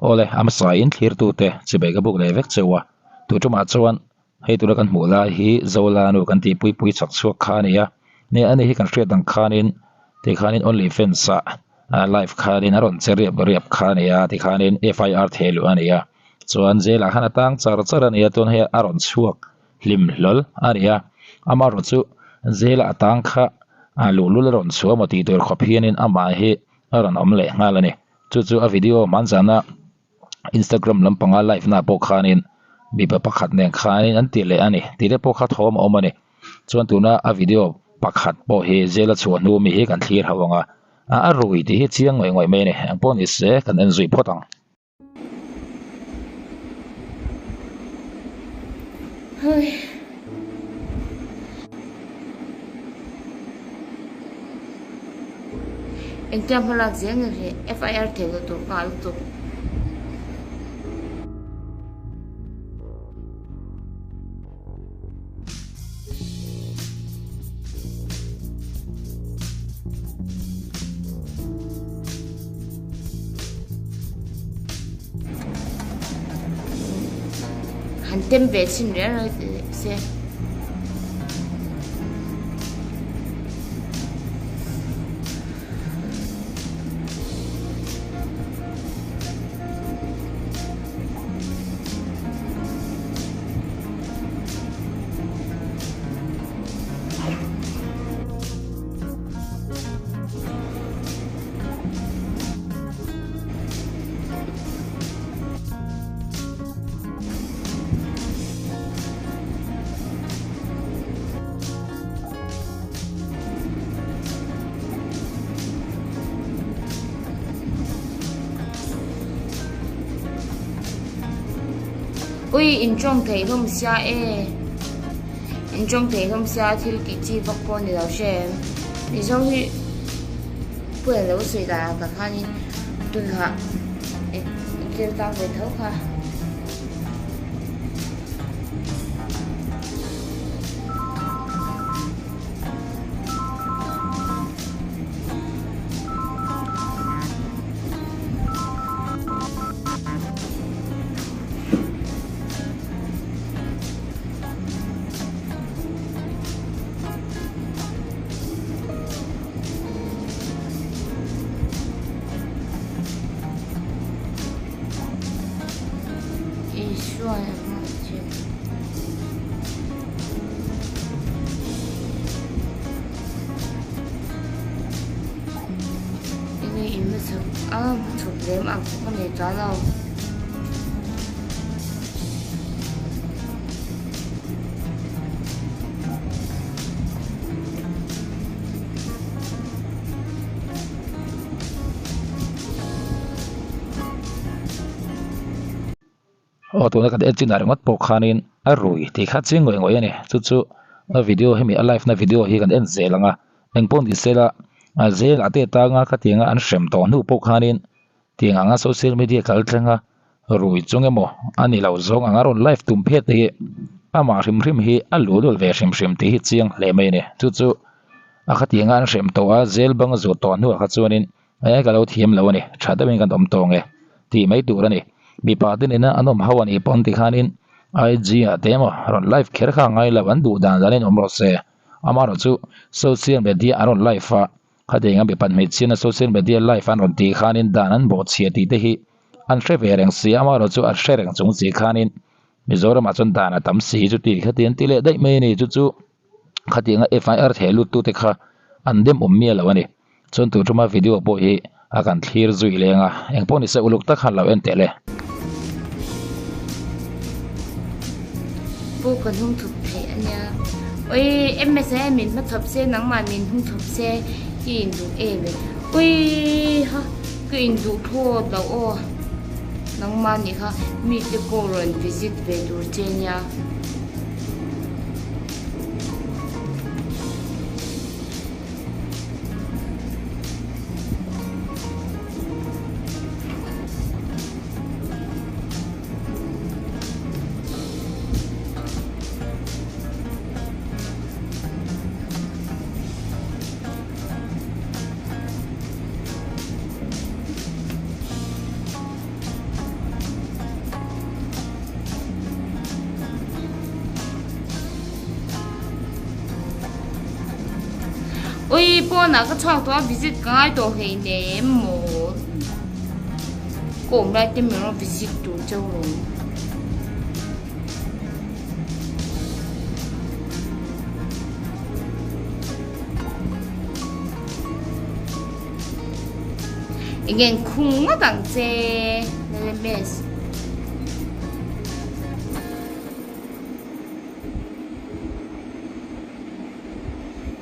Awle, a hmasain thlirtute chibai ka buk leh vek cheu a, tu tumah chuan hei tura kan hmuh lai hi Zolanu kan tih pui pui chak chhuak kha a ni a, nia ani hi kan hriat ang khanin tikhanin only fans ah live khanin a rawn che riap riap kha a ni a, tikhanin FIR theh luh a ni a, chuan jail ah khan a tang char char a ni a, tun hei a rawn chhuak hlim hlawl a ni a, amaherawh chu jail ah a tang kha luhlul a rawn chhuah emaw tih tur khawp hianin amah hi a rawn awm leh nghal a ni. Chu chu a video hmanzana Instagram lampanga live na pawh khanin mipa pakhat nen khanin an ti leh a ni tih te pawh kha thawm a awm a ni. Chuan tuna a video pakhat pawh hi jail a chhuah hnu mi hi kan thlir ho ang a, a rui tih hi chiang ngawih ngawih mai a ni. Engpawh ni se kan en zui phawt ang. Engtia hmalak zel nge hle FIR thei lo tur nghal lutuk. Han tem ve chhin reng reng teh se. Ui in tawng thei hlawm sia e in tawng thei hlawm sia thil tih chi vak pawh ni lo hre em mizo hi Puia lo sawi dan ang tak khanin tunah thil tang ve tho kha. Isua a hmang thin. Enge in hma chhawp a hma chhawp lem ang pawh ka nei ta lo. Aw tuna kan en chinah ringawt pawh khanin a rui tih kha chiang ngawih ngawih a ni chu chu a video hemi a live na video hi kan en zel ang a engpawh ni sela a zelah te atanga khatianga an hrem tawh hnu pawh khanin Tiang anga social media kal thleng a rui chung emaw a ni lo zawng anga rawn live tum phet te hi amah hrim hrim hi a luh lul ve hrim hrim tih hi chiang hle mai a ni. Chu chu a khatianga an hrem tawh a jail bang a zawh tawh hnuah kha chuanin e ka lo thiam lo a ni tha deuhin kan awm tawng e tih mai tur a ni. Mipa te nena an awm ho a nih pawn tikhanin IG ah te emaw rawn live kher kha a ngai lo an duh dan danin awm rawh se. Amaherawhchu social media an rawn live a. Khatiang a mipat hmeichhiatna social media live an rawn tih khanin dan an bawhchhia tih te hi an hre ve reng si a, amaherawh chu an hre reng chung si khanin Mizoramah chuan dan a tam si chu tih khati an ti leh daih mai a ni. Chu chu khatiang a FIR theh lut tute kha an dem awm miah lo a ni. Chuan tun tuma video pawh hi a kan thlir zui leng a, engpawh ni se uluk tak khan lo en teh le. Pu ka hnung thup theih a nia. Oi MSA min hma chhawp se nangmah min hnung chhawp se i induh em e. Oi ha ka induh phawt lo aw. Nangmah nih kha mi te pawh rawn visit ve tur che nia. Ui pawnah ka chhuak tawh a visit ka ngai tawh hleinem maw ka awm lai te min rawn visit tur chauh lo. Enge an khung ngawt ang che Lelemes.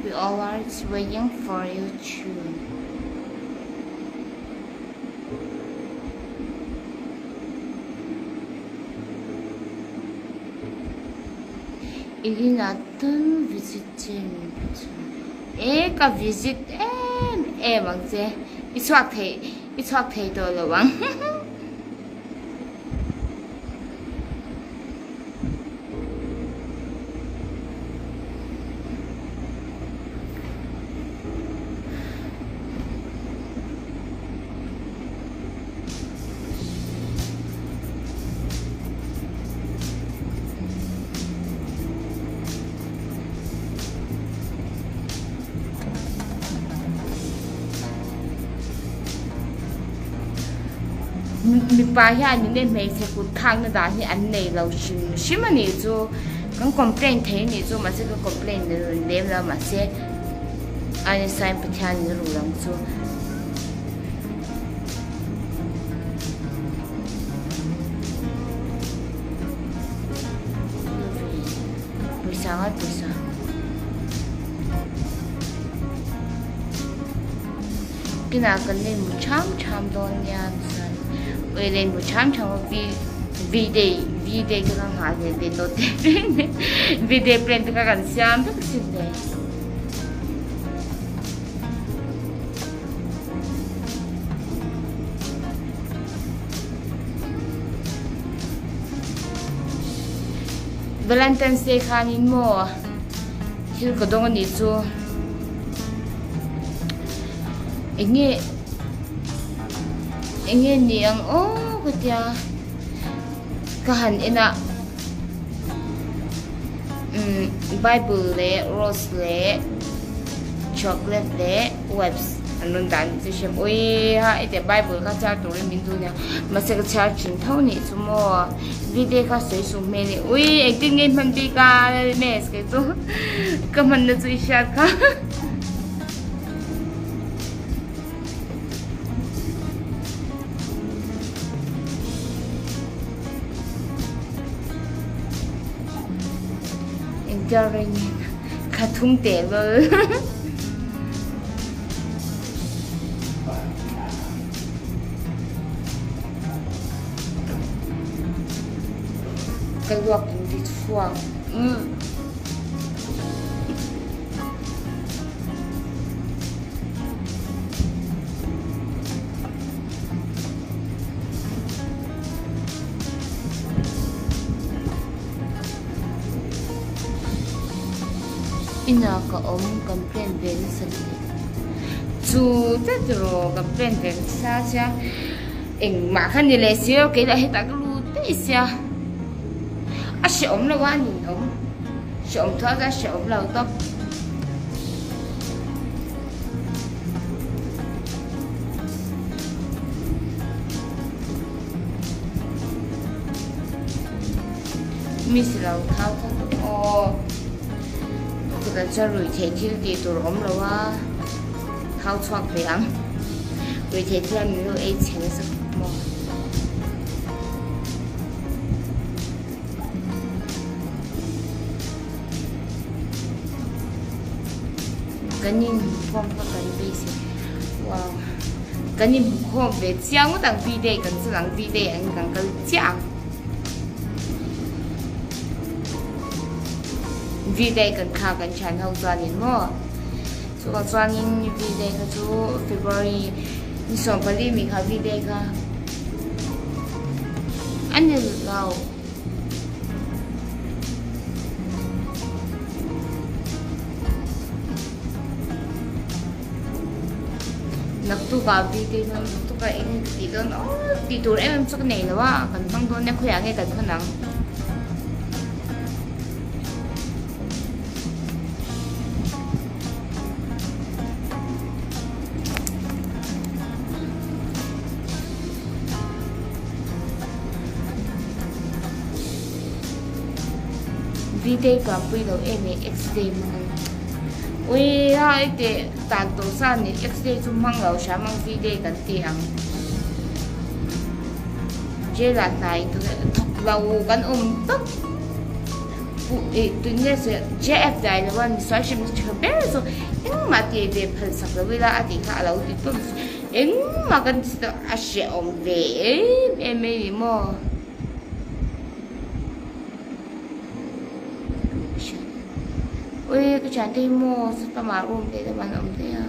We all are waiting for you too. I inah tal visit che min pe chu. E ka visit em em ang che. I chhuak thei i chhuak thei tawh lo ang. Mipa hian in hmeichhe kut thlakna dan hi an nei lo hrim hrim a nih chu kan complain thei a nih chu mahse ka complain lem lo mahse a ni sign Pathian in a ru ang chu. Pawisa ngai pawisa. Kinah kan nei mu tham tham dawn nia chuan ui lei mu tham tham a v v day v day te kha nghah leh ve tawh teh reng nen v day plan te kha kan siam vek asin le. Valentine's Day khanin maw thil ka dawng anih chu eng nge eng nge ni ang aw ka tia ka han en a umm bible leh rose leh chocolate leh wipes an rawn dah anih chu hriam ui ha hetiang bible kha chhiar turin min duh nia mahse ka chhiar thin tho nih chu maw video kha sawi suh hmel e ui engtin nge i hman bik a lalmes kei chu ka hmanna chu i hriat kha. Engtia rei nge thla thum teh lul. Ka luak in ti chhuak. Inah ka awm kan plan ve nasa hle. Chu tlat rawh kan plan ve nasa sia engmah kha ni leh si lo kei lah hetah ka lut daih sia a hrehawm lo a nin awm hrehawm thuah chuan a hrehawm lo tawp. Mi si lo thau kha chu aw chutah chuan ruihtheih thil tih tur a awm lo a thau chhuak ve ang ruihtheih thil a min lo ei chhe nasa khawp maw. Kan inhmukhawm kha kan beisei wow kan inhmukhawm ve chiang ngawt ang V-day kan chul ang V-day ang kan kal chiah ang V-day kan thla kan thian ho chuanin maw chuvang chuanin V-day kha chu February ni 14 mi kha V-day kha a ni lo. Naktukah video dawn naktukah eng nge ka tih dawn aw tih tur em em chu ka nei lo a kan hmang dawn nia khawiah nge kan hawn ang. V-day kampui lo em e X-day hmang ang. Ui a i teh tan tawh sa ni X-day chu hmang lo hram ang V-day kan ti ang. Jail ah hna in thawk lo kan awm tawp. Pu ih tunge sawi JF dai lo a misual hrim tha ber chu engmah tih ve phal sak lo ila a tih kha a lo ti tawp engmah kan ti tawh a hrehawm ve em em mai ni maw. Ui ka thiante hi maw satamah room te te an awm daih a.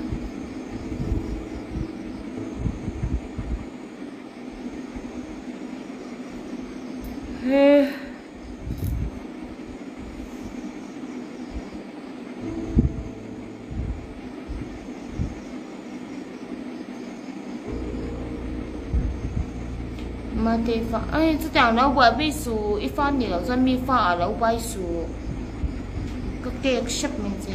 Mate fa ai chutiang lo buai pui suh i fa ni loh chuan mi fa ah lo buai suh ka cake hrep mai che.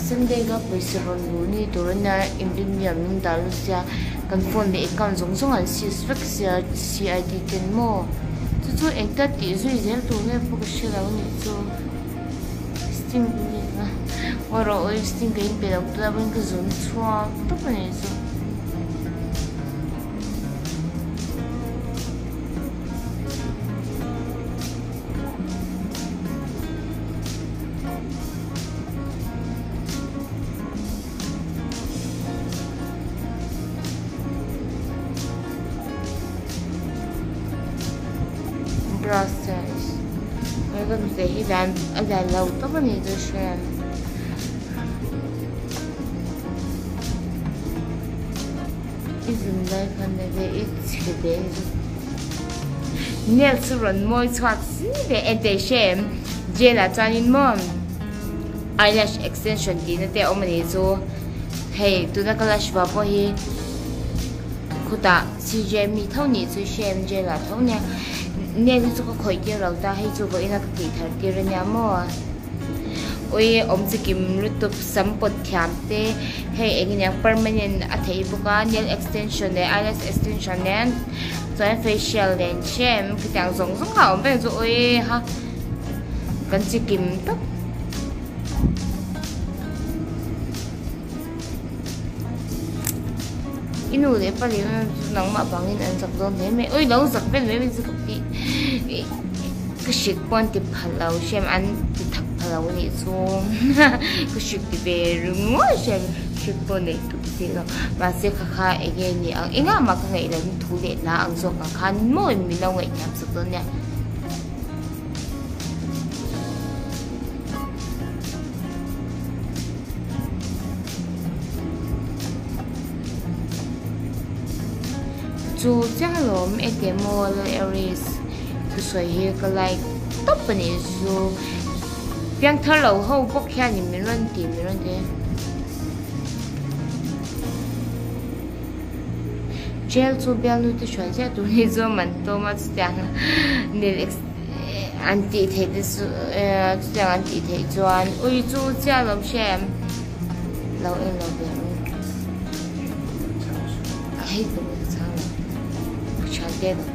Sunday kha pawisa rawn luh ni tur a nia inrinni ah min dah lut sia kan phone leh account zawng zawng an seize vek sia C_I_D ten maw chu chu engtia tih zui zel tur nge pawh ka hre lo a nih chu sting aw rawh awi sting ka inpe lo tlat a ka zun chhuak tawp a nih chu. Process he ka hnute hi lian a lian lo tawp a ni chu hriat i zun lai khan enge i chhe ve a ni chu. Nail chu rawn mawi chhuak si ve e teh hre em jail ah chuanin maw eyelash extension tih na te a awm a nih chu hei tuna ka lash vah pawh hi khutah C_J mi tho nih chu hre em jail ah tho nia nail hi chu ka khawih tir lo ta hei chu vawiin a ka tih thar tir a nia maw ui awm chi kim lutuk sam pawt thiam te hei eng eng permanent a theih bawk a nail extension leh eyelash extension nen. Chuan facial nen hrem khitiang zawng zawng kha a awm vek chu awi ha kan chi kim tawp. I nu leh pa leh chu nangmah vangin an zak dawn hle mai awi lo zak vel mai mai chu ka ti ka hrik pawh an ti phal lo hrem an ti thak phal lo anih chu ka hrik ti ve ringawt hrem hrik pawh neih tawp si lo mahse kha kha enge ni ang engah mah ka ngaih loh thu leh hla ang zawk ang khan maw min lo ngaihthiam sak dawn nia. Chu chiah lawm enge maw Aries thusawi hi ka like tawp a nih chu piangthar lo ho bawk hianin min rawn ti min rawn ti. Jail chu bialnu te hruai chiah tur hi chu man tlawm a chutiang nil an tih theih te chu chutiang an tih theih chuan ui chu chiah lo hria em lo en lo ve ang hei ka chang lo ka thian te lo.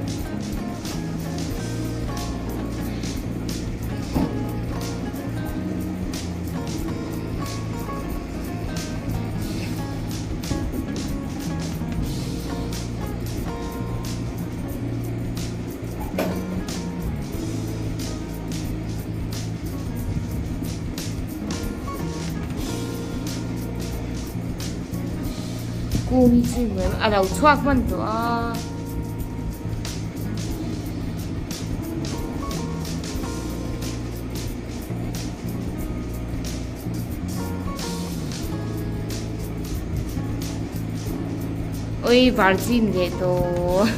Kung hi chu a lo chhuak hman tawh a. Oi virgin leh tawh.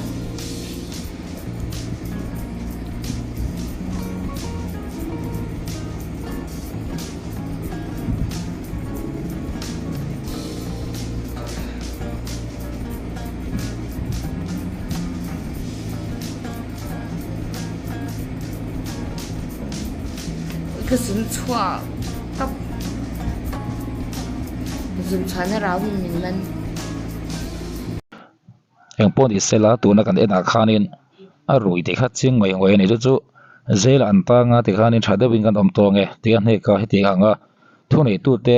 Ka zun chhuah tawp. Zun chhuahna rau in min man. Engpawh ni sela tuna kan enah khanin a rui tih kha chiang ngawih ngawih a ni. Chu chu jail an tang a tikhanin tha deuhin kan awm tawng e tih a hnek a, hetiang anga thuneitute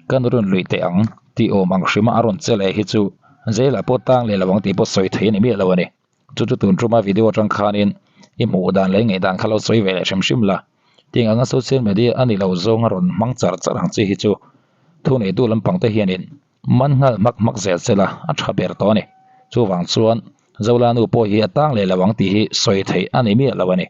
kan rawn luih teh ang tih awm ang hrima a rawn che leh hi chu jail ah pawh tang leh lo ang tih pawh sawi theih a ni miah lo a ni. Chu chu tun tuma video atang khanin i hmuh dan leh i ngaih dan kha lo sawi ve leh hrim hrim la. Tiang anga social media a ni lo zawng a rawn hmang char char ang chi hi chu thuneitu lampang te hianin Man nghal hmak hmak zel sela a tha ber tawh a ni. Chuvang chuan Zolanu pawh hi a tang leh lo ang tih hi sawi theih a ni miah lo a ni.